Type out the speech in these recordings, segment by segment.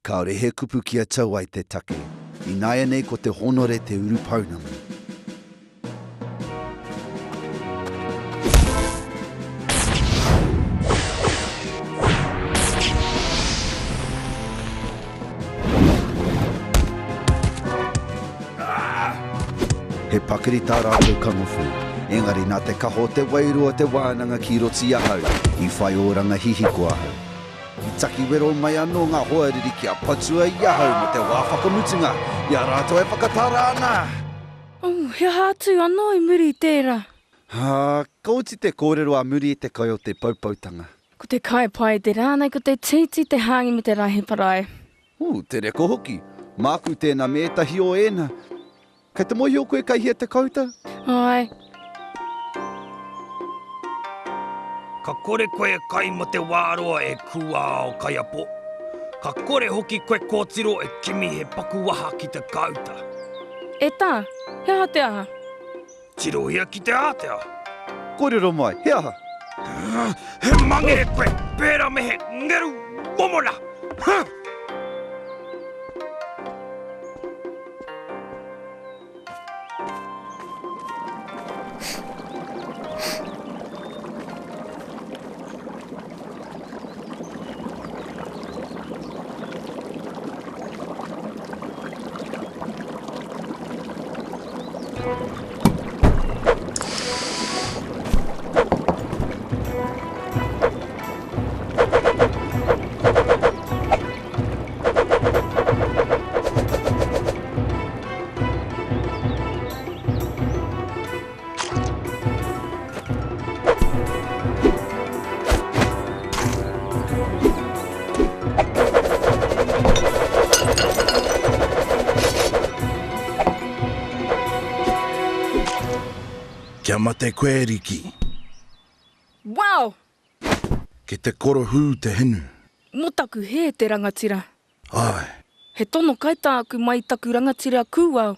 Kāore he kupu kia tau ai te take. Ināianei ko te hōnore te urupounamu. He pakari tā rātou kangawhū, engari nā te kaha o te wairua o te wānanga ki roto i ahau, i whai oranga hihiko ahau. I taki wero mai anō ngā hoariri kia patua i ahau mō te wā whakamutunga, i a rātou e whakatara ana! Oh, he aha atu anō i muri i tērā? Ā, ka oti te kōrero ā muri i te kai o te poupoutanga. Ko te kai pai te rā nei ko te tītī, te hāngi me te rahi parae. Ū, te reka hoki. Māku tēnā me ētahi o ēnā. Kei te mōhio koe kei hea te kauta? Āe. Ka kore koe e kai mo te wā roa e kūao kaiapo. Ka kore hoki koe kōtiro e kimi he paku waha ki te kāuta. E tā, he aha te aha? Tirohia ki te ātea. Kōrero mai, he aha? He mangere koe, pērā me he ngeru momona! Huh! Kia mate koe Riki. Wow! Ki te korohū te hinu. Mo taku hē te rangatira. Āe. He tono kai tāku mai i taku rangatira kūao.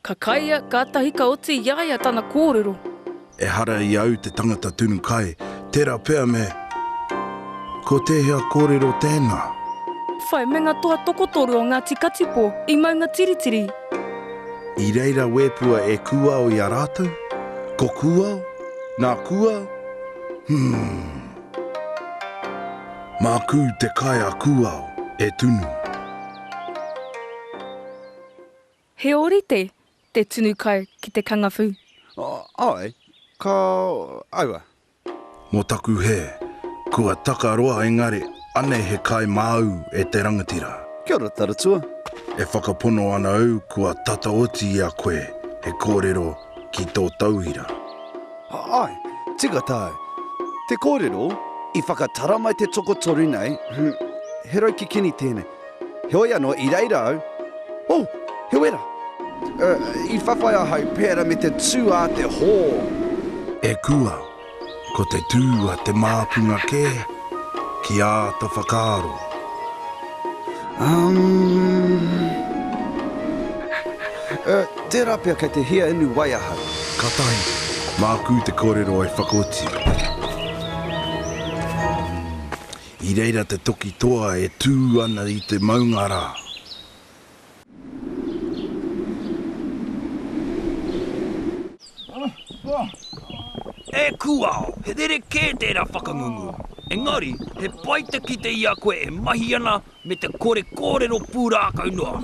Ka kaia, kātahi ka oti i a ia tana kōrero. Ehara i au te tangata tunu kai, tērā pea me Ko tēhea kōrero tēnā? Whai me nga toa tokotoru o Ngāti Katipo i Maungatiritiri. I reira wēpua e kūao i a rātou? Ko kūao? Nā kūao? Humm. Māku te kai a kūao e tunu. He ōrite te tunu kai ki te kangawhū. Āe, ka aua. Mō taku hē, kua taka roa engari anei he kai māu e te rangatira. Kia ora Taratua. E whakapono ana au kua tata oti i a koe he kōrero ki tō tauira. Āe, tika tāu. Te kōrero, i whakatara mai te tokotoru nei, he rau kikini tēnei. Heoi anō, i reira au, oh, he wera! I whawhai ahau pērā me te tū a te hō. E kua, ko te tū a te māpunga kē, ki āta whakaaro. Umm. Tērā pea kei te hia inu wai ahau. Katahi, māku te kōrero e whakaoti. I reira te toki toa e tū ana i te maunga rā. E kūao, he rerekē tērā whakangungu. Engari, he pai te kite i a koe e mahi ana me te kore kōrero pūrākau noa.